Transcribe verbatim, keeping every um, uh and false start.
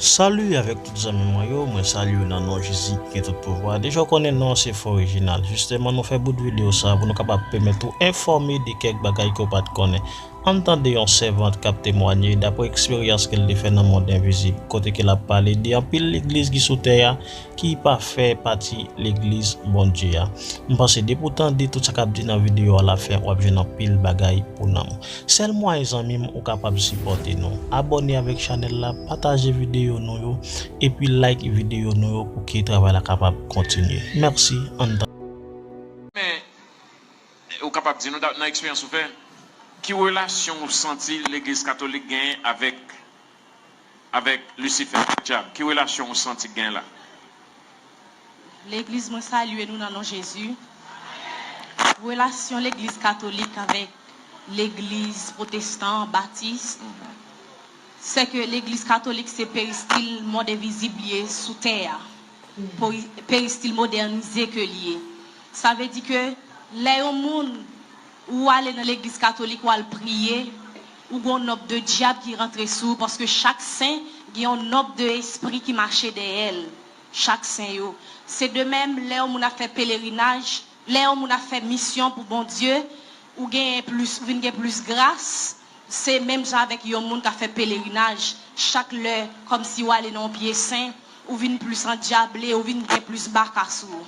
Salut avèk tout zanmi mwen yo, mwen salye w nan non Jezi ki gen tout pouvwa. Deja w konnen non an se Fò Reginald. Jisteman, nou fè bout videyo sa a pou nou kapab pèmèt ou enfòme de kèk bagay ke w pa t konnen. Ann tande yon sèvant k ap temwanye dapre eksperyans ke l te fè nan mond envizib, kote ke l ap pale de anpil legliz ki sou tè a ki pa fè pati legliz Bondye a. M panse depi w tande tout sa k ap di nan videyo a lafen, w ap jwenn anpil bagay pou nanm ou. Sèl mwayen, zanmi m, ou kapab sipòte nou, abòne avèk chanèl la, pataje videyo nou yo, epi like videyo nou yo pou ke travay la kapab kontinye. Mèsi, ann tan. Men, ou kapab di nou, da- nan eksperyans ou fè, ki relasyon ou santi legliz katolik genyen avèk, avèk Lisifè, dyab? Ki relasyon ou santi k genyen la? Legliz, mwen salye nou nan non Jezi. Relasyon legliz katolik avèk legliz pwotestan, batis, se ke legliz katolik se peristil mond envizib li ye sou tè a. Peri- Peristil modènize ke li ye. Sa vle di ke lè yon moun, ou ale nan legliz katolik, ou al priye, ou gen yon nòb de dyab ki rantre sou ou, paske chak sen gen yon nòb de espri ki mache dèyè l. Chak sen yo. Se de menm, lè yon moun ap fè pelerinaj, lè yon moun ap fè misyon pou Bondye, ou genyen plis, ou vin gen plis gras. Se menm jan avèk yon moun k ap fè pelerinaj. Chak lè, kòmsi w ale nan yon pye sen, ou vin plis andyable, ou vin gen plis baka sou ou.